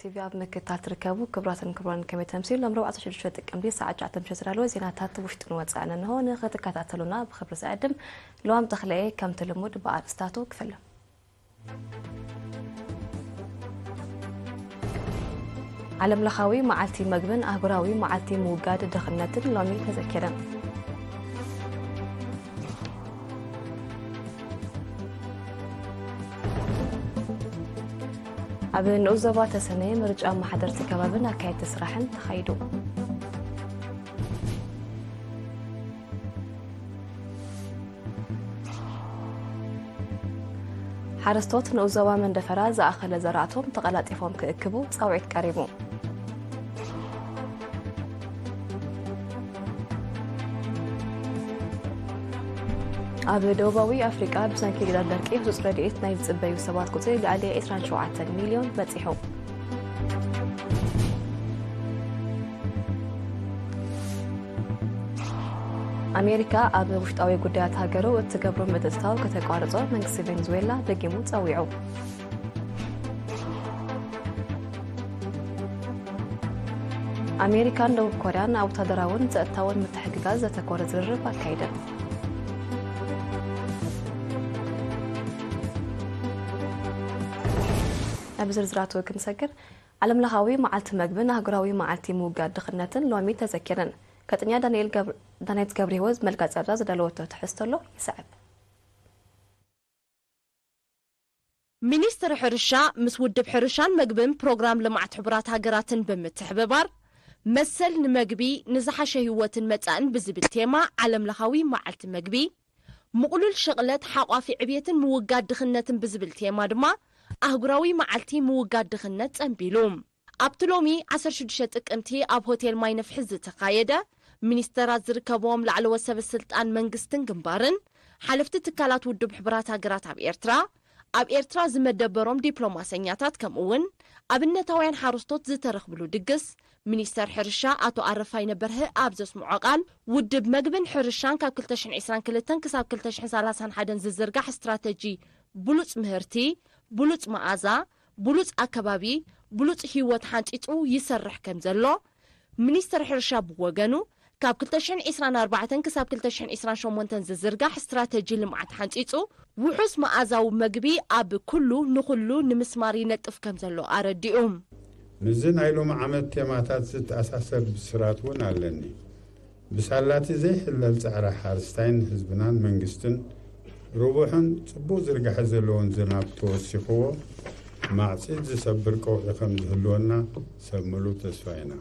ቲቪ ኣብ ምክትታል ትርከቡ ክቡራትን ክቡራን፣ ከመይ ተምሲሉ? ሎም ኣርባዕተ ሽዱሽተ ጥቅምቲ ሰዓት ትሽዓተ ምሸት ዝዳለወ ዜናታት ውሽጥን ወጻእን እንሆ። ንኽትከታተሉና ብኽብሪ ዝዕድም ልዋም ተኽለየ። ከምቲ ልሙድ ብኣርእስታቱ ክፍለ። ዓለም ለኻዊ መዓልቲ መግብን ኣህጉራዊ መዓልቲ ምውጋድ ድኽነትን ሎሚ ተዘኪረን። ኣብ ንኡስ ዞባ ተሰነየ ምርጫ ኣመሓደርቲ ከባብን ኣካየድቲ ስራሕን ተኻይዱ። ሓረስቶት ንኡስ ዞባ መንደፈራ ዝኣኸለ ዘራእቶም ተቐላጢፎም ክእክቡ ጻውዒት ቀሪቡ። ኣብ ደቡባዊ ኣፍሪቃ ብሰንኪ ገዳም ደርቂ ህጹጽ ረድኤት ናይ ዝጽበዩ ሰባት ቁጽሪ ልዕሊ ዕስራን ሸውዓተን ሚልዮን በጺሑ። ኣሜሪካ ኣብ ውሽጣዊ ጉዳያት ሃገሩ እትገብሮ ምትእትታው ከተቋርጾ መንግስቲ ቬንዙዌላ ደጊሙ ጸዊዑ። ኣሜሪካን ደቡብ ኮርያን ኣብ ወታደራውን ጸጥታውን ምትሕግጋዝ ዘተኮረ ዝርርብ ኣካይደን። ናብ ዝርዝራቱ ክንሰግር፣ ዓለም ለኻዊ መዓልቲ መግብን ኣህጉራዊ መዓልቲ ምውጋድ ድኽነትን ሎሚ ተዘኪረን። ከጥንያ ዳንኤል ገብር-፣ ዳናይት ገብረ ህይወት መልካ ጸብጻብ ዝዳለወቶ ትሕዝቶ ኣሎ፣ ይስዕብ። ሚኒስትሪ ሕርሻ ምስ ውድብ ሕርሻን መግብን ፕሮግራም ልምዓት ሕቡራት ሃገራትን ብምትሕብባር፣ መሰል ንመግቢ ንዝሓሸ ህይወትን መጻእን ብዝብል ቴማ ዓለም ለኻዊ መዓልቲ መግቢ፣ ምቕሉል ሽቕለት ሓቋፊ ዕብየትን ምውጋድ ድኽነትን ብዝብል ቴማ ድማ ኣህጉራዊ መዓልቲ ምውጋድ ድኽነት ጸንቢሉ። ኣብቲ ሎሚ ዓሰርተ ሽዱሽተ ጥቅምቲ ኣብ ሆቴል ማይ ነፍሒ ዝተኻየደ፣ ሚኒስተራት ዝርከብዎም ላዕለዎት ሰበ ስልጣን መንግስትን ግንባርን፣ ሓለፍቲ ትካላት ውድብ ሕቡራት ሃገራት ኣብ ኤርትራ፣ ኣብ ኤርትራ ዝመደበሮም ዲፕሎማሰኛታት፣ ከምኡ እውን ኣብነታውያን ሓረስቶት ዝተረኽብሉ ድግስ፣ ሚኒስተር ሕርሻ ኣቶ ኣረፋይነ በርሀ ኣብ ዘስምዖ ቃል፣ ውድብ መግብን ሕርሻን ካብ ክልተ ሽሕን ዕስራን ክልተን ክሳብ ክልተ ሽሕን ሰላሳን ሓደን ዝዝርጋሕ ስትራተጂ ብሉጽ ምህርቲ፣ ብሉጽ መኣዛ፣ ብሉጽ ኣከባቢ፣ ብሉጽ ህይወት ሓንጺጹ ይሰርሕ ከም ዘሎ፣ ሚኒስተር ሕርሻ ብወገኑ፣ ካብ ክልተ ሽሕን ዕስራን ኣርባዕተን ክሳብ ክልተ ሽሕን ዕስራን ሸሞንተን ዝዝርጋሕ ስትራተጂ ልምዓት ሓንጺጹ፣ ውሑስ መኣዛዊ መግቢ ኣብ ኩሉ ንኹሉ ንምስማር ይነጥፍ ከም ዘሎ ኣረዲኡ። ምስዚ ናይ ሎሚ ዓመት ቴማታት ዝተኣሳሰር ብስራት እውን ኣለኒ። ብሳላቲ ዘይሕለል ጻዕሪ ሓረስታይን ህዝብናን መንግስትን፣ ርቡሕን ጽቡቕ ዝርጋሐ ዘለዎን ዝናብ ተወሲኽዎ፣ ማዕጺድ ዝሰብር ቀውዒ ከም ዝህልወና ሰብ ምሉእ ተስፋ ኢና።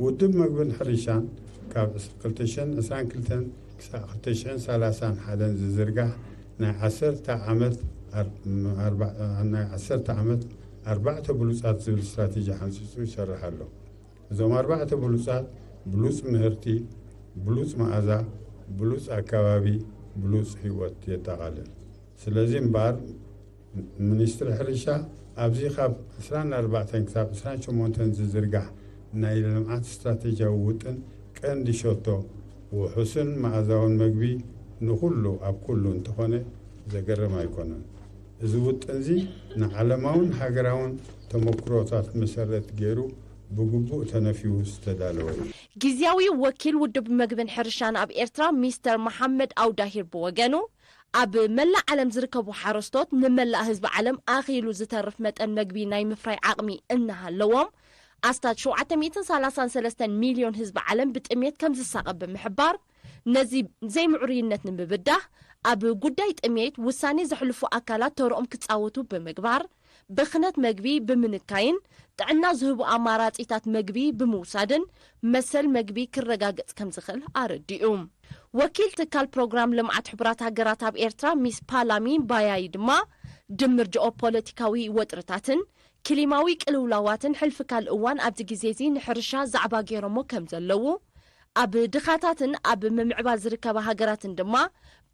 ውድብ መግብን ሕርሻን ካብ ክልተ ሽሕን ዕስራን ክልተን ክሳብ ክልተ ሽሕን ሰላሳን ሓደን ዝዝርጋሕ ናይ ዓሰርተ ዓመት ኣር-፣ ኣርባ-፣ ናይ ዓሰርተ ዓመት ኣርባዕተ ብሉጻት ዝብል ስትራቴጂ ሓንጺጹ ይሰርሕ ኣሎ። እዞም ኣርባዕተ ብሉጻት፣ ብሉጽ ምህርቲ፣ ብሉጽ መኣዛ፣ ብሉጽ ኣከባቢ፣ ብሉጽ ህይወት የጠቓልል። ስለዚ እምበኣር፣ ሚኒስትሪ ሕርሻ ኣብዚ ካብ ዕስራን ኣርባዕተን ክሳብ ዕስራን ሸሞንተን ዝዝርጋሕ ናይ ልምዓት ስትራቴጂያዊ ውጥን ቀንዲ ሸቶ ውሑስን መኣዛውን መግቢ ንኹሉ ኣብ ኩሉ እንተኾነ ዘገርም ኣይኮነን። እዚ ውጥንዚ ንዓለማውን ሃገራውን ተመኩሮታት መሰረት ገይሩ ብግቡእ ተነፊዩ ዝተዳለወ እዩ። ግዝያዊ ወኪል ውድብ መግብን ሕርሻን ኣብ ኤርትራ ሚስተር መሓመድ ኣውዳሂር ብወገኑ፣ ኣብ መላእ ዓለም ዝርከቡ ሓረስቶት ንመላእ ህዝቢ ዓለም ኣኺሉ ዝተርፍ መጠን መግቢ ናይ ምፍራይ ዓቕሚ እናሃለዎም፣ ኣስታት ሸውዓተ ሚእትን ሰላሳን ሰለስተን ሚልዮን ህዝቢ ዓለም ብጥሜት ከም ዝሳቐ ብምሕባር፣ ነዚ ዘይምዕሩይነት ንምብዳህ ኣብ ጉዳይ ጥሜት ውሳኔ ዘሕልፉ ኣካላት ተርኦም ክጻወቱ ብምግባር፣ ብኽነት መግቢ ብምንካይን ጥዕና ዝህቡ ኣማራጺታት መግቢ ብምውሳድን መሰል መግቢ ክረጋገጽ ከም ዝኽእል ኣረዲኡ። ወኪል ትካል ፕሮግራም ልምዓት ሕቡራት ሃገራት ኣብ ኤርትራ ሚስ ፓላሚ ባያይ ድማ፣ ድምር ጂኦፖለቲካዊ ወጥርታትን ክሊማዊ ቅልውላዋትን ሕልፊ ካልእ እዋን ኣብዚ ግዜ እዚ ንሕርሻ ዛዕባ ገይሮሞ ከም ዘለዉ፣ ኣብ ድኻታትን ኣብ ምምዕባል ዝርከባ ሃገራትን ድማ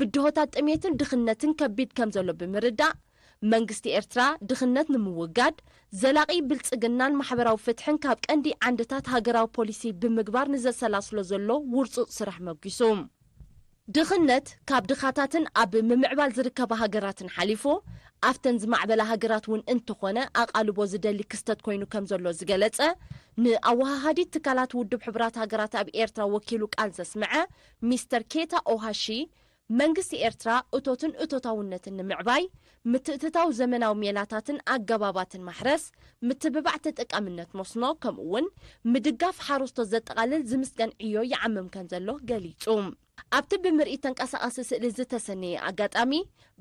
ብድሆታት ጥሜትን ድኽነትን ከቢድ ከም ዘሎ ብምርዳእ፣ መንግስቲ ኤርትራ ድኽነት ንምውጋድ፣ ዘላቒ ብልጽግናን ማሕበራዊ ፍትሕን ካብ ቀንዲ ዓንድታት ሃገራዊ ፖሊሲ ብምግባር ንዘሰላስሎ ዘሎ ውርጹጽ ስራሕ መጒሱ። ድኽነት ካብ ድኻታትን ኣብ ምምዕባል ዝርከባ ሃገራትን ሓሊፉ ኣብተን ዝማዕበላ ሃገራት እውን እንተኾነ ኣቓልቦ ዝደሊ ክስተት ኮይኑ ከም ዘሎ ዝገለጸ ንኣወሃሃዲት ትካላት ውድብ ሕቡራት ሃገራት ኣብ ኤርትራ ወኪሉ ቃል ዘስምዐ ሚስተር ኬታ ኦሃሺ፣ መንግስቲ ኤርትራ እቶትን እቶታውነትን ንምዕባይ፣ ምትእትታው ዘመናዊ ሜላታትን ኣገባባትን ማሕረስ፣ ምትብባዕ ተጠቃምነት መስኖ፣ ከምኡ እውን ምድጋፍ ሓረስቶት ዘጠቓልል ዝምስገን ዕዮ ይዓምም ከም ዘሎ ገሊጹ። ኣብቲ ብምርኢት ተንቀሳቓሲ ስእሊ ዝተሰነየ ኣጋጣሚ፣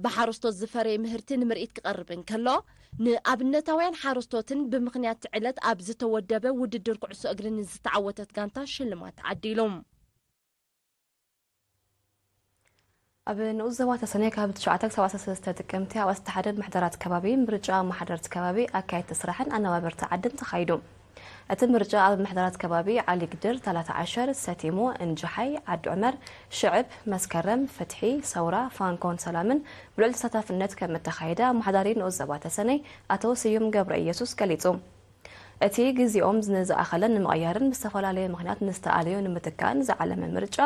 ብሓረስቶት ዝፈረየ ምህርቲ ንምርኢት ክቐርብ እንከሎ፣ ንኣብነታውያን ሓረስቶትን ብምኽንያት እቲ ዕለት ኣብ ዝተወደበ ውድድር ኩዕሶ እግሪ ንዝተዓወተት ጋንታ ሽልማት ተዓዲሉ። ኣብ ንኡስ ዞባ ተሰነይ ካብ ትሽዓተ ክሳብ ዓሰርተ ሰለስተ ጥቅምቲ ኣብ ዓሰርተ ሓደ ምሕደራት ከባቢ ምርጫ ኣመሓደርቲ ከባቢ፣ ኣካየድቲ ስራሕን ኣነባበርቲ ዓድን ተኻይዱ። እቲ ምርጫ ኣብ ምሕደራት ከባቢ ዓሊግድር፣ ታላታ ዓሸር፣ ሰቲሞ፣ እንጅሓይ፣ ዓዲ ዑመር፣ ሽዕብ፣ መስከረም፣ ፍትሒ፣ ሰውራ፣ ፋንኮን ሰላምን ብልዑል ተሳታፍነት ከም እተኻየደ ኣመሓዳሪ ንኡስ ዞባ ተሰነይ ኣቶ ስዩም ገብረ ኢየሱስ ገሊጹ። እቲ ግዜኦም ንዝኣኸለን ንምቕያርን ብዝተፈላለየ ምኽንያት ንዝተኣለዮ ንምትካእን ዝዓለመ ምርጫ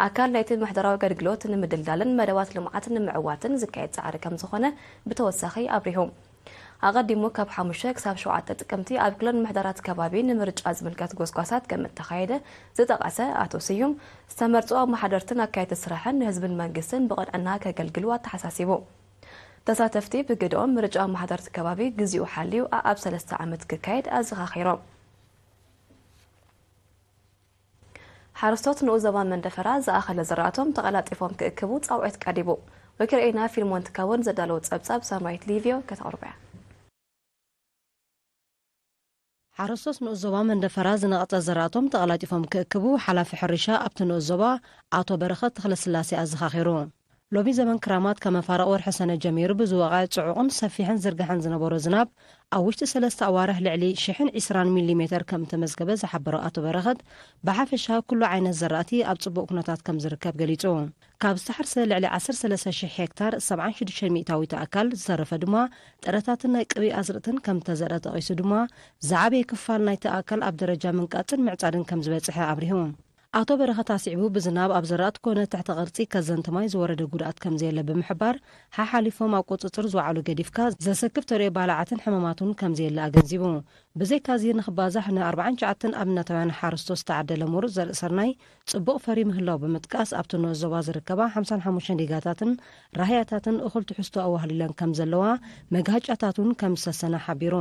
ኣካል ናይቲ ምሕደራዊ ኣገልግሎት ንምድልዳልን መደባት ልምዓት ንምዕዋትን ዝካየድ ጻዕሪ ከም ዝኾነ ብተወሳኺ ኣብሪሁ። ኣቐዲሙ ካብ ሓሙሽተ ክሳብ ሸውዓተ ጥቅምቲ ኣብ ክልል ምሕደራት ከባቢ ንምርጫ ዝምልከት ጎስጓሳት ከም እተኻየደ ዝጠቐሰ ኣቶ ስዩም፣ ዝተመርጹ ኣመሓደርትን ኣካየድቲ ስራሕን ንህዝብን መንግስትን ብቕንዕና ከገልግሉ ኣተሓሳሲቡ። ተሳተፍቲ ብግደኦም፣ ምርጫ ኣመሓደርቲ ከባቢ ግዚኡ ሓልዩ ኣኣብ ሰለስተ ዓመት ክካየድ ኣዘኻኺሮም። ሓረስቶት ንኡስ ዞባ መንደፈራ ዝኣኸለ ዝራእቶም ተቐላጢፎም ክእክቡ ጻውዒት ቀሪቡ። ወኪል ሬና ፊልሞን ትካቦን ዘዳለዎ ጸብጻብ ሳምራዊት ሊቪዮ ከተቕርቦ እያ። ሓረስቶት ንኡስ ዞባ መንደፈራ ዝነቐጸ ዘራእቶም ተቐላጢፎም ክእክቡ ሓላፊ ሕርሻ ኣብቲ ንኡስ ዞባ ኣቶ በረኸት ተኽለስላሴ ኣዘኻኺሩ። ሎሚ ዘመን ክራማት ካብ መፋርቕ ወርሒ ሰነ ጀሚሩ ብዝወቐዐ ጽዑቕን ሰፊሕን ዝርግሐን ዝነበሮ ዝናብ ኣብ ውሽጢ ሰለስተ ኣዋርሕ ልዕሊ ሽሕን ዕስራን ሚሊ ሜተር ከም እተመዝገበ ዝሓበሮ ኣቶ በረኸት፣ ብሓፈሻ ኩሉ ዓይነት ዘራእቲ ኣብ ጽቡቕ ኩነታት ከም ዝርከብ ገሊጹ። ካብ ዝተሓርሰ ልዕሊ ዓሰርተ ሰለስተ ሽሕ ሄክታር፣ ሰብዓን ሽዱሽተን ሚእታዊት ኣካል ዝተረፈ ድማ ጥረታትን ናይ ቅብኢ ኣዝርእትን ከም ዝተዘርአ ጠቒሱ ድማ፣ ዝዓበየ ክፋል ናይቲ ኣካል ኣብ ደረጃ ምንቃጽን ምዕጻድን ከም ዝበጽሐ ኣብሪሁ። ኣቶ በረኸት ኣስዒቡ፣ ብዝናብ ኣብ ዘራእቲ ኮነ ትሕተ ቅርጺ ከዘንተ ማይ ዝወረደ ጉድኣት ከም ዘየለ ብምሕባር፣ ሓሓሊፎም ኣብ ቁጽጽር ዝወዓሉ ገዲፍካ ዘሰክፍ ተርእዮ ባልዓትን ሕማማት እውን ከም ዘየለ ኣገንዚቡ። ብዘይካዚ ንኽባዛሕ ን ኣርባዓን ትሽዓተን ኣብነታውያን ሓረስቶት ዝተዓደለ ምሩጽ ዘርኢ ስርናይ ጽቡቕ ፈርዩ ምህላዉ ብምጥቃስ፣ ኣብቲ ንኡስ ዞባ ዝርከባ ሓምሳን ሓሙሽተን ዲጋታትን ራህያታትን እኹል ትሕዝቶ ኣዋህሊለን ከም ዘለዋ መግሃጫታት እውን ከም ዝሰሰና ሓቢሩ።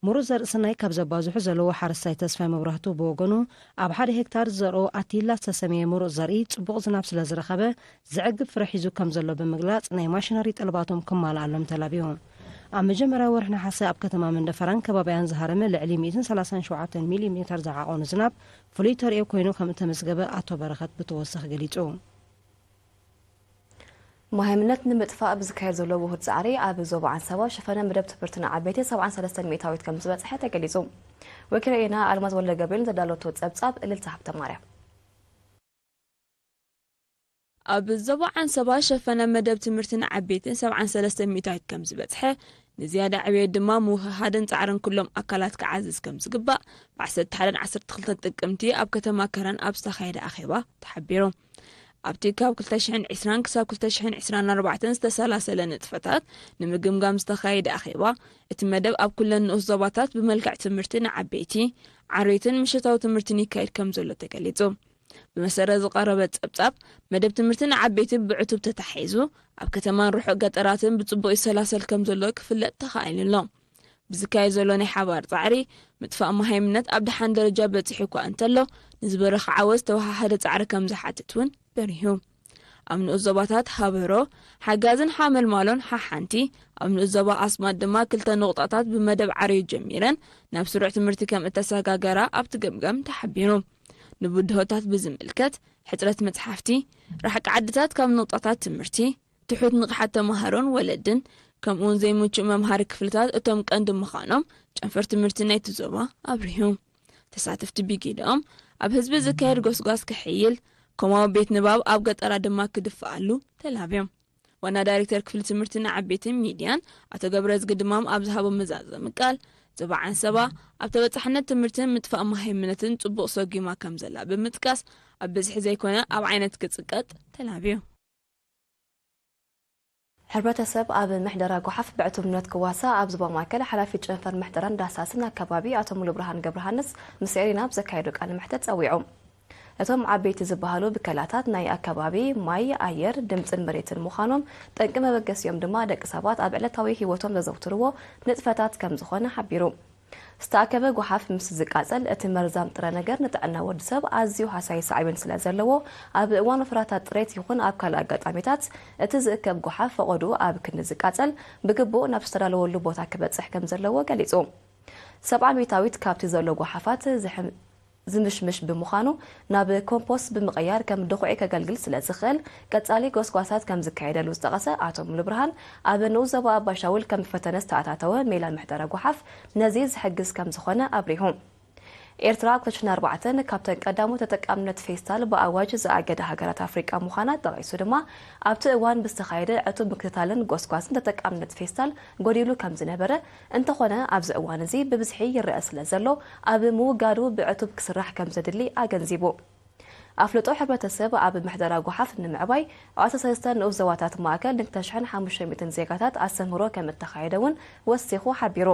ምሩጽ ዘርኢ ስርናይ ካብ ዘባዝሑ ዘለዉ ሓረስታይ ተስፋይ መብራህቱ ብወገኑ፣ ኣብ ሓደ ሄክታር ዝዘርኦ ኣቲላ ዝተሰምየ ምሩጽ ዘርኢ ጽቡቕ ዝናብ ስለ ዝረኸበ፣ ዘዕግብ ፍረ ሒዙ ከም ዘሎ ብምግላጽ፣ ናይ ማሽነሪ ጠለባቶም ክማልኣሎም ተላብዩ። ኣብ መጀመርያ ወርሒ ነሓሰ ኣብ ከተማ መንደፈራን ከባቢያን ዝሃረመ ልዕሊ ሚእትን ሰላሳን ሸውዓተን ሚሊ ሜተር ዝዓቐኑ ዝናብ ፍሉይ ተርእዮ ኮይኑ ከም እተመዝገበ ኣቶ በረኸት ብተወሳኺ ገሊጹ። መሃይምነት ንምጥፋእ ኣብ ዝካየድ ዘሎ ውሁድ ጻዕሪ፣ ኣብ ዞባ ዓንሰባ ሸፈነ መደብ ትምህርቲ ንዓበይቲ ሰብዓን ሰለስተን ሚእታዊት ከም ዝበጽሐ ተገሊጹ። ወኪል ሬና ኣልማዝ ወልደ ገብርኤል ዘዳለወቶ ጸብጻብ እልልታ ሃብተ ማርያም። ኣብ ዞባ ዓንሰባ ሸፈነ መደብ ትምህርቲ ንዓበይትን ሰብዓን ሰለስተ ሚእታዊት ከም ዝበጽሐ፣ ንዝያዳ ዕብየት ድማ ምውህሃድን ጻዕርን ኩሎም ኣካላት ክዓዝዝ ከም ዝግባእ፣ ብ ዓሰርተ ሓደን ዓሰርተ ክልተን ጥቅምቲ ኣብ ከተማ ከረን ኣብ ዝተኻየደ ኣኼባ ተሓቢሩ። ኣብቲ ካብ ክልተ ሽሕን ዕስራን ክሳብ ክልተ ሽሕን ዕስራን ኣርባዕተን ዝተሰላሰለ ንጥፈታት ንምግምጋም ዝተኻየደ ኣኼባ፣ እቲ መደብ ኣብ ኩለን ንኡስ ዞባታት ብመልክዕ ትምህርቲ ንዓበይቲ፣ ዓርዮትን ምሸታዊ ትምህርትን ይካየድ ከም ዘሎ ተገሊጹ። ብመሰረት ዝቐረበ ጸብጻብ፣ መደብ ትምህርቲ ንዓበይቲ ብዕቱብ ተታሒዙ፣ ኣብ ከተማን ርሑቕ ገጠራትን ብጽቡቕ ይሰላሰል ከም ዘሎ ክፍለጥ ተኻኢሉ ኣሎ። ብዝካየድ ዘሎ ናይ ሓባር ጻዕሪ፣ ምጥፋእ መሃይምነት ኣብ ደሓን ደረጃ በጺሑ እኳ እንተሎ፣ ንዝበረኸ ዓወት ዝተወሃሃደ ጻዕሪ ከም ዝሓትት እውን በሪሁ። ኣብ ንኡስ ዞባታት ሃበሮ፣ ሓጋዝን ሓመልማሎን ሓሓንቲ፣ ኣብ ንኡስ ዞባ ኣስማጥ ድማ ክልተ ነቑጣታት ብመደብ ዓርዩ ጀሚረን ናብ ስሩዕ ትምህርቲ ከም እተሰጋገራ ኣብቲ ገምጋም ተሓቢሩ። ንብድሆታት ብዝምልከት፣ ሕጽረት መጽሓፍቲ፣ ራሕቂ ዓድታት ካብ ነቑጣታት ትምህርቲ፣ ትሑት ንቕሓት ተመሃሮን ወለድን፣ ከምኡውን ዘይምቹእ መምሃሪ ክፍልታት እቶም ቀንዲ ምዃኖም ጨንፈር ትምህርቲ ናይቲ ዞባ ኣብሪሁ። ተሳተፍቲ ብጊደኦም፣ ኣብ ህዝቢ ዝካየድ ጎስጓስ ክሕይል፣ ኮማዊ ቤት ንባብ ኣብ ገጠራት ድማ ክድፍኣሉ ተላብዮም። ዋና ዳይሬክተር ክፍሊ ትምህርቲ ንዓበይትን ሚድያን ኣቶ ገብረዝጊ ድማም ኣብ ዝሃቦ መዛዘሚ ቃል፣ ዞባ ዓንሰባ ኣብ ተበጻሕነት ትምህርትን ምጥፋእ መሃይምነትን ጽቡቕ ሰጒማ ከም ዘላ ብምጥቃስ፣ ኣብ ብዝሒ ዘይኮነ ኣብ ዓይነት ክጽቀጥ ተላብዩ። ሕብረተሰብ ኣብ ምሕደራ ጓሓፍ ብዕቱብነት ክዋሳእ ኣብ ዞባ ማእከል ሓላፊ ጨንፈር ምሕደራን ዳህሳስን ኣከባቢ ኣቶ ሙሉብርሃን ገብረሃንስ ምስ ኤሪና ኣብ ዘካየዶ ቃለ መሕተት ጸዊዑ። እቶም ዓበይቲ ዝበሃሉ ብከላታት ናይ ኣከባቢ፣ ማይ፣ ኣየር፣ ድምጽን መሬትን ምዃኖም፣ ጠንቂ መበገሲኦም ድማ ደቂ ሰባት ኣብ ዕለታዊ ህይወቶም ዘዘውትርዎ ንጥፈታት ከም ዝኾነ ሓቢሩ። ዝተኣከበ ጓሓፍ ምስ ዝቃጸል፣ እቲ መርዛም ጥረ ነገር ንጥዕና ወዲ ሰብ ኣዝዩ ሃሳዪ ሳዕቤን ስለ ዘለዎ፣ ኣብ እዋን ወፈራታት ጥሬት ይኹን ኣብ ካልእ ኣጋጣሚታት፣ እቲ ዝእከብ ጓሓፍ ፈቐድኡ ኣብ ክንዲ ዝቃጸል፣ ብግቡእ ናብ ዝተዳለወሉ ቦታ ክበጽሕ ከም ዘለዎ ገሊጹ። ሰብዓ ሚእታዊት ካብቲ ዘሎ ጓሓፋት ዝሕም-፣ ዝምሽምሽ ብምዃኑ፣ ናብ ኮምፖስት ብምቕያር ከም ድኹዒ ከገልግል ስለ ዝኽእል፣ ቀጻሊ ጎስጓሳት ከም ዝካየደሉ ዝጠቐሰ ኣቶ ሙሉብርሃን፣ ኣብ ንኡስ ዞባ ኣባይ ሻውል ከም ፈተነ ዝተኣታተወ ሜላ ምሕደራ ጓሓፍ ነዚ ዝሕግዝ ከም ዝኾነ ኣብሪሁ። ኤርትራ ኣብ ክልተ ሽሕን ኣርባዕተን ካብተን ቀዳሞት ተጠቃምነት ፌስታል ብኣዋጅ ዝኣገደ ሃገራት ኣፍሪቃ ምዃና ጠቒሱ ድማ፣ ኣብቲ እዋን ብዝተኻየደ ዕቱብ ምክትታልን ጎስጓስን ተጠቃምነት ፌስታል ጎዲሉ ከም ዝነበረ፣ እንተኾነ ኣብዚ እዋን እዚ ብብዝሒ ይረአ ስለ ዘሎ፣ ኣብ ምውጋዱ ብዕቱብ ክስራሕ ከም ዘድሊ ኣገንዚቡ። ኣፍልጦ ሕብረተሰብ ኣብ ምሕደራ ጓሓፍ ንምዕባይ፣ ኣብ ዓሰርተ ሰለስተ ንኡስ ዞባታት ማእከል ንክልተ ሽሕን ሓሙሽተ ሚእትን ዜጋታት ኣስተምህሮ ከም እተኻየደ እውን ወሲኹ ሓቢሩ።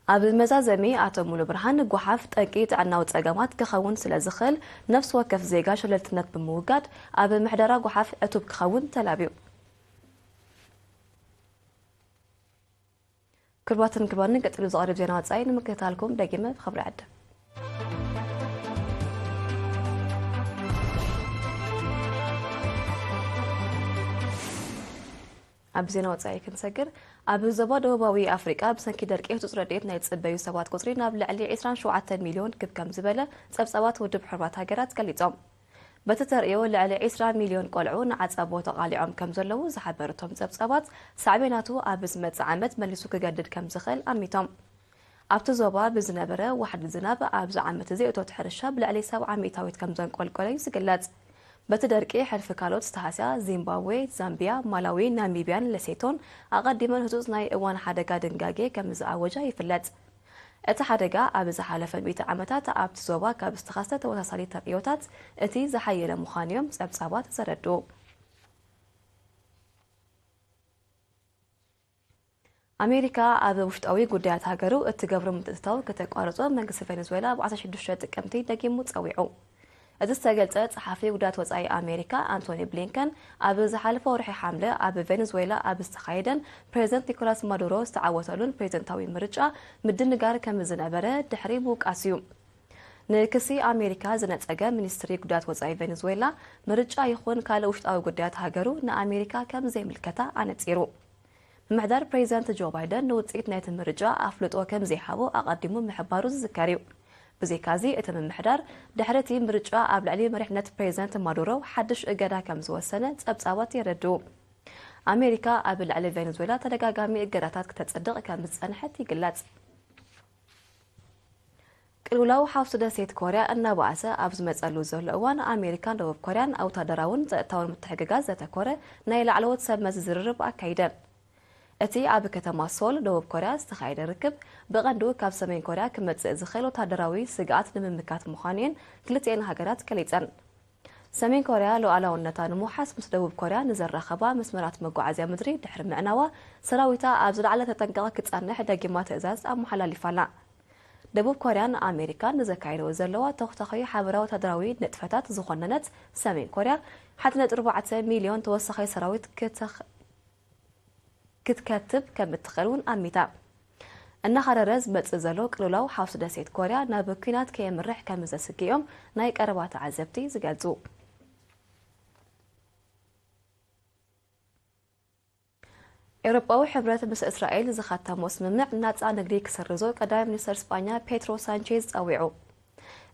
ኣብ መዛዘሚ ኣቶ ሙሉ ብርሃን፣ ጓሓፍ ጠንቂ ጥዕናዊ ጸገማት ክኸውን ስለ ዝኽእል፣ ነፍሲ ወከፍ ዜጋ ሸለልትነት ብምውጋድ፣ ኣብ ምሕደራ ጓሓፍ ዕቱብ ክኸውን ተላብዩ። ክቡራትን ክቡራንን፣ ቀጺሉ ዝቐርብ ዜና ወጻኢ ንምክትታልኩም ደጊመ ብኽብሪ ዕድም። ኣብ ዜና ወጻኢ ክንሰግር፣ ኣብ ዞባ ደቡባዊ ኣፍሪቃ ብሰንኪ ደርቂ ህጹጽ ረድኤት ናይ ዝጽበዩ ሰባት ቁጽሪ ናብ ልዕሊ ዕስራን ሸውዓተን ሚልዮን ክብ ከም ዝበለ ጸብጻባት ውድብ ሕቡራት ሃገራት ገሊጾም። በቲ ተርእዮ፣ ልዕሊ ዕስራ ሚልዮን ቆልዑ ንዓጸቦ ተቓሊዖም ከም ዘለዉ ዝሓበሩ እቶም ጸብጻባት፣ ሳዕቤናቱ ኣብ ዝመጽእ ዓመት መሊሱ ክገድድ ከም ዝኽእል ኣሚቶም። ኣብቲ ዞባ ብዝነበረ ዋሕዲ ዝናብ፣ ኣብዚ ዓመት እዚ እቶት ሕርሻ ብልዕሊ ሰብዓ ሚእታዊት ከም ዘንቆልቆለ እዩ ዝግለጽ። በቲ ደርቂ ሕልፊ ካልኦት ዝተሃስያ ዚምባብዌ፣ ዛምቢያ፣ ማላዊ፣ ናሚብያን ሌሴቶን ኣቐዲመን ህጹጽ ናይ እዋን ሓደጋ ድንጋጌ ከም ዝኣወጃ ይፍለጥ። እቲ ሓደጋ ኣብ ዝሓለፈ ሚእቲ ዓመታት ኣብቲ ዞባ ካብ ዝተኸስተ ተመሳሳሊ ተርእዮታት እቲ ዝሓየለ ምዃኑ እዮም ጸብጻባት ዘረድኡ። ኣሜሪካ ኣብ ውሽጣዊ ጉዳያት ሃገሩ እትገብሮ ምትእትታው ከተቋርጾ መንግስቲ ቬኔዙዌላ ኣብ ዓሰርተ ሽዱሽተ ጥቅምቲ ደጊሙ ጸዊዑ። እቲ ዝተገልጸ፣ ጸሓፊ ጉዳያት ወጻኢ ኣሜሪካ ኣንቶኒ ብሊንከን ኣብ ዝሓለፈ ወርሒ ሓምለ ኣብ ቬኔዙዌላ ኣብ ዝተኻየደን ፕሬዚደንት ኒኮላስ ማዱሮ ዝተዓወተሉን ፕሬዚደንታዊ ምርጫ ምድንጋር ከም ዝነበረ ድሕሪ ምውቃስ እዩ። ንክሲ ኣሜሪካ ዝነጸገ ሚኒስትሪ ጉዳያት ወጻኢ ቬኔዙዌላ፣ ምርጫ ይኹን ካልእ ውሽጣዊ ጉዳያት ሃገሩ ንኣሜሪካ ከም ዘይምልከታ ኣነጺሩ። ምምሕዳር ፕሬዚደንት ጆ ባይደን ንውጽኢት ናይቲ ምርጫ ኣፍልጦ ከም ዘይሃቦ ኣቐዲሙ ምሕባሩ ዝዝከር እዩ። ብዘይካዚ፣ እቲ ምምሕዳር ድሕሪ እቲ ምርጫ ኣብ ልዕሊ መሪሕነት ፕሬዚደንት ማዱሮ ሓድሽ እገዳ ከም ዝወሰነ ጸብጻባት የረድኡ። ኣሜሪካ ኣብ ልዕሊ ቬኔዙዌላ ተደጋጋሚ እገዳታት ክተጽድቕ ከም ዝጸንሐት ይግለጽ። ቅልውላው ሓውሲ ደሴት ኮርያ እናበኣሰ ኣብ ዝመጸሉ ዘሎ እዋን፣ ኣሜሪካን ደቡብ ኮርያን ኣብ ወታደራውን ጸጥታውን ምትሕግጋዝ ዘተኮረ ናይ ላዕለዎት ሰብ መዚ ዝርርብ ኣካይደን። እቲ ኣብ ከተማ ሶል፣ ደቡብ ኮርያ፣ ዝተኻየደ ርክብ፣ ብቐንዱ ካብ ሰሜን ኮርያ ክመጽእ ዝኽእል ወታደራዊ ስግኣት ንምምካት ምዃኑ እየን ክልቲኤን ሃገራት ገሊጸን። ሰሜን ኮርያ ሉዓላውነታ ንምውሓስ ምስ ደቡብ ኮርያ ንዘራኸባ መስመራት መጓዓዝያ ምድሪ ድሕሪ ምዕናዋ፣ ሰራዊታ ኣብ ዝለዓለ ተጠንቀቕ ክጸንሕ ደጊማ ትእዛዝ ኣመሓላሊፋ ኣላ። ደቡብ ኮርያን ኣሜሪካን ንዘካይደኦ ዘለዋ ተኹታኺ ሓበራዊ ወታደራዊ ንጥፈታት ዝኾነነት ሰሜን ኮርያ፣ ሓደ ነጥቢ ኣርባዕተ ሚልዮን ተወሳኺ ሰራዊት ክትኽ-፣ ክትከትብ ከም እትኽእል እውን ኣሚታ። እናኸረረ ዝመጽእ ዘሎ ቅልውላው ሓውሲ ደሴት ኮርያ ናብ ኲናት ከየምርሕ ከም ዘስግኦም ናይ ቀረባ ተዓዘብቲ ዝገልጹ። ኤውሮጳዊ ሕብረት ምስ እስራኤል ዝኸተሞ ስምምዕ ናጻ ንግዲ ክሰርዞ ቀዳማይ ሚኒስተር ስጳኛ ፔድሮ ሳንቼዝ ጸዊዑ።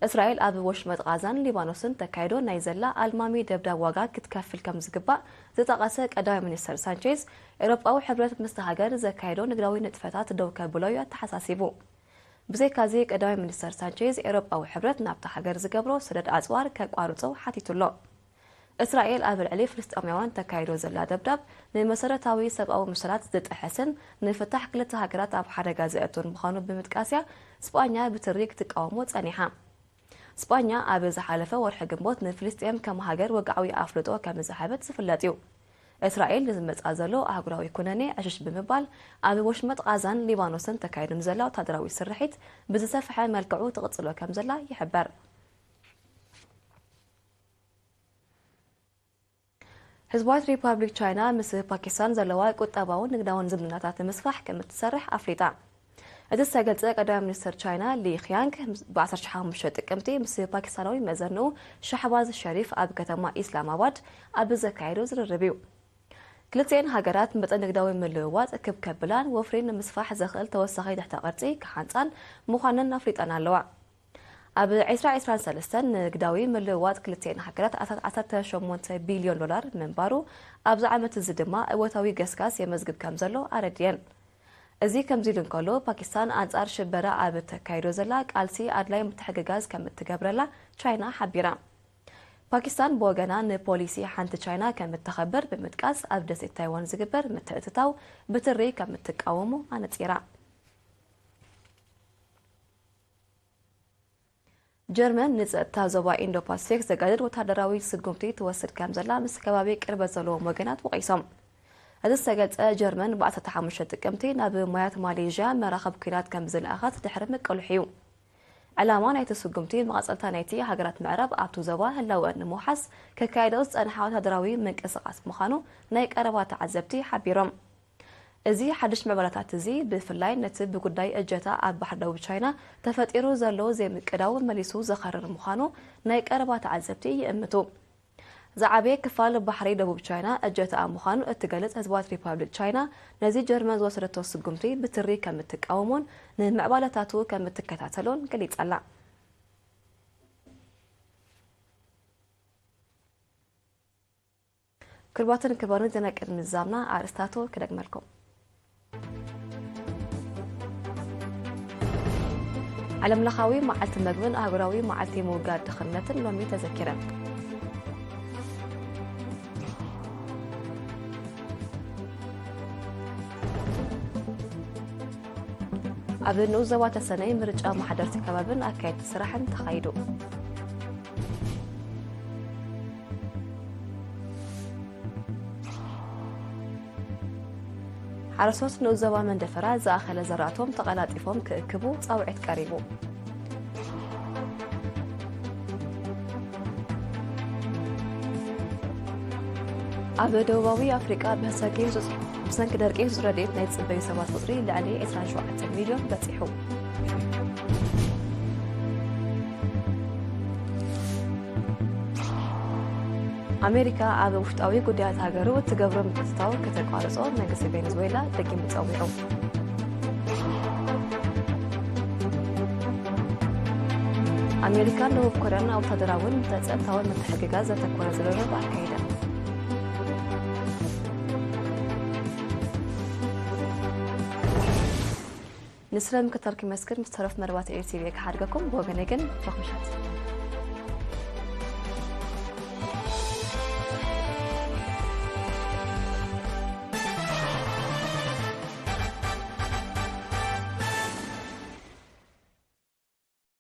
እስራኤል ኣብ ወሽመጥ ቓዛን ሊባኖስን ተካይዶ ናይ ዘላ ኣልማሚ ደብዳብ ዋጋ ክትከፍል ከም ዝግባእ ዝጠቐሰ ቀዳማይ ሚኒስተር ሳንቼዝ፣ ኤውሮጳዊ ሕብረት ምስቲ ሃገር ዘካይዶ ንግዳዊ ንጥፈታት ደው ከብሎ እዩ ኣተሓሳሲቡ። ብዘይካዚ፣ ቀዳማይ ሚኒስተር ሳንቼዝ፣ ኤውሮጳዊ ሕብረት ናብታ ሃገር ዝገብሮ ሰደድ ኣጽዋር ከቋርጾ ሓቲቱ ኣሎ። እስራኤል ኣብ ልዕሊ ፍልስጤማውያን ተካይዶ ዘላ ደብዳብ ንመሰረታዊ ሰብኣዊ መሰላት ዝጥሕስን ንፍታሕ ክልተ ሃገራት ኣብ ሓደጋ ዘእቱን ምዃኑ ብምጥቃስ እያ ስጳኛ ብትሪ ክትቃወሞ ጸኒሓ። ስጳኛ ኣብ ዝሓለፈ ወርሒ ግንቦት ንፍልስጤም ከም ሃገር ወግዓዊ ኣፍልጦ ከም ዝሃበት ዝፍለጥ እዩ። እስራኤል ንዝመጽኣ ዘሎ ኣህጉራዊ ኩነኔ ዕሽሽ ብምባል ኣብ ወሽመጥ ቓዛን ሊባኖስን ተካይዱ ንዘላ ወታደራዊ ስርሒት ብዝሰፍሐ መልክዑ ትቕጽሎ ከም ዘላ ይሕበር። ህዝባዊት ሪፓብሊክ ቻይና ምስ ፓኪስታን ዘለዋ ቁጠባውን ንግዳውን ዝምድናታት ንምስፋሕ ከም እትሰርሕ ኣፍሊጣ። እቲ ዝተገልጸ ቀዳማይ ሚኒስትር ቻይና ሊ ኺያንግ ብ ዓሰርተ ሓሙሽተ ጥቅምቲ ምስ ፓኪስታናዊ መዘንኡ ሻህባዝ ሸሪፍ ኣብ ከተማ ኢስላማባድ ኣብ ዘካየዶ ዝርርብ እዩ። ክልቲኤን ሃገራት መጠን ንግዳዊ ምልውዋጥ ክብ ከብላን ወፍሪ ንምስፋሕ ዘኽእል ተወሳኺ ትሕተ ቅርጺ ክሓንጻን ምዃነን ኣፍሊጠን ኣለዋ። ኣብ ዕስራ ዕስራን ሰለስተን ንግዳዊ ምልውዋጥ ክልቲኤን ሃገራት ኣስታት ዓሰርተ ሸሞንተ ቢልዮን ዶላር ምንባሩ፣ ኣብዚ ዓመት እዚ ድማ እወታዊ ገስጋስ የመዝግብ ከም ዘሎ ኣረድየን። እዚ ከምዚ ኢሉ እንከሎ፣ ፓኪስታን ኣንጻር ሽበራ ኣብ እተካይዶ ዘላ ቃልሲ ኣድላይ ምትሕግጋዝ ከም እትገብረላ ቻይና ሓቢራ። ፓኪስታን ብወገና ንፖሊሲ ሓንቲ ቻይና ከም እተኸብር ብምጥቃስ፣ ኣብ ደሴት ታይዋን ዝግበር ምትእትታው ብትሪ ከም እትቃወሞ ኣነጺራ። ጀርመን ንጸጥታ ዞባ ኢንዶ ፓሲፊክ ዘጋድድ ወታደራዊ ስጉምቲ ትወስድ ከም ዘላ ምስ ከባቢ ቅርበት ዘለዎም ወገናት ወቒሶም። እዚ ዝተገልጸ ጀርመን ብ ዓሰርተ ሓሙሽተ ጥቅምቲ ናብ ማያት ማሌዥያ መራኸብ ኲናት ከም ዝለኣኸት ድሕሪ ምቅልሑ እዩ። ዕላማ ናይቲ ስጉምቲ መቐጸልታ ናይቲ ሃገራት ምዕራብ ኣብቲ ዞባ ህላወአን ንምውሓስ ከካየደኦ ዝጸንሓ ወታደራዊ ምንቅስቓስ ምዃኑ ናይ ቀረባ ተዓዘብቲ ሓቢሮም። እዚ ሓድሽ ምዕባለታት እዚ ብፍላይ ነቲ ብጉዳይ እጀታ ኣብ ባሕሪ ደቡብ ቻይና ተፈጢሩ ዘሎ ዘይምቅዳው መሊሱ ዘኸርር ምዃኑ ናይ ቀረባ ተዓዘብቲ ይእምቱ። ዝዓበየ ክፋል ባሕሪ ደቡብ ቻይና እጀታኣ ምዃኑ እትገልጽ ህዝባዊት ሪፓብሊክ ቻይና ነዚ ጀርመን ዝወሰደቶ ስጉምቲ ብትሪ ከም እትቃወሞን ንምዕባለታቱ ከም እትከታተሎን ገሊጻ ኣላ። ክቡራትን ክቡራትን ዜና ቅድሚ ምዝዛምና ኣርእስታቱ ክደግመልኩም። ዓለምለኻዊ መዓልቲ መግብን ኣህጉራዊ መዓልቲ ምውጋድ ድኽነትን ሎሚ ተዘኪረን። ኣብ ንኡስ ዞባ ተሰነይ ምርጫ ማሕደርቲ ከባብን ኣካየድቲ ስራሕን ተኻይዱ። ሓረስቶት ንኡስ ዞባ መንደፈራ ዝኣኸለ ዘራእቶም ተቐላጢፎም ክእክቡ ጻውዒት ቀሪቡ። ኣብ ደቡባዊ ኣፍሪቃ ብሰንኪ ህጹጽ-፣ ብሰንኪ ደርቂ ህጹጽ ረድኤት ናይ ዝጽበዩ ሰባት ቁጽሪ ልዕሊ ዕስራን ሸውዓተን ሚልዮን በጺሑ። ኣሜሪካ ኣብ ውሽጣዊ ጉዳያት ሃገሩ እትገብሮ ምትእትታው ከተቋርጾ መንግስቲ ቬኔዙዌላ ደጊሙ ጸዊዑ። ኣሜሪካን ደቡብ ኮርያን ኣብ ወታደራውን ጸጥታውን ምትሕግጋዝ ዘተኮረ ዝርርብ ኣካይደን። ንስለ ምክትታልኩም የመስግን። ምስ ተረፍ መደባት ኤር ቲ ቪ ክሓድገኩም። ብወገነይ ግን ርሑቕ ምሸት።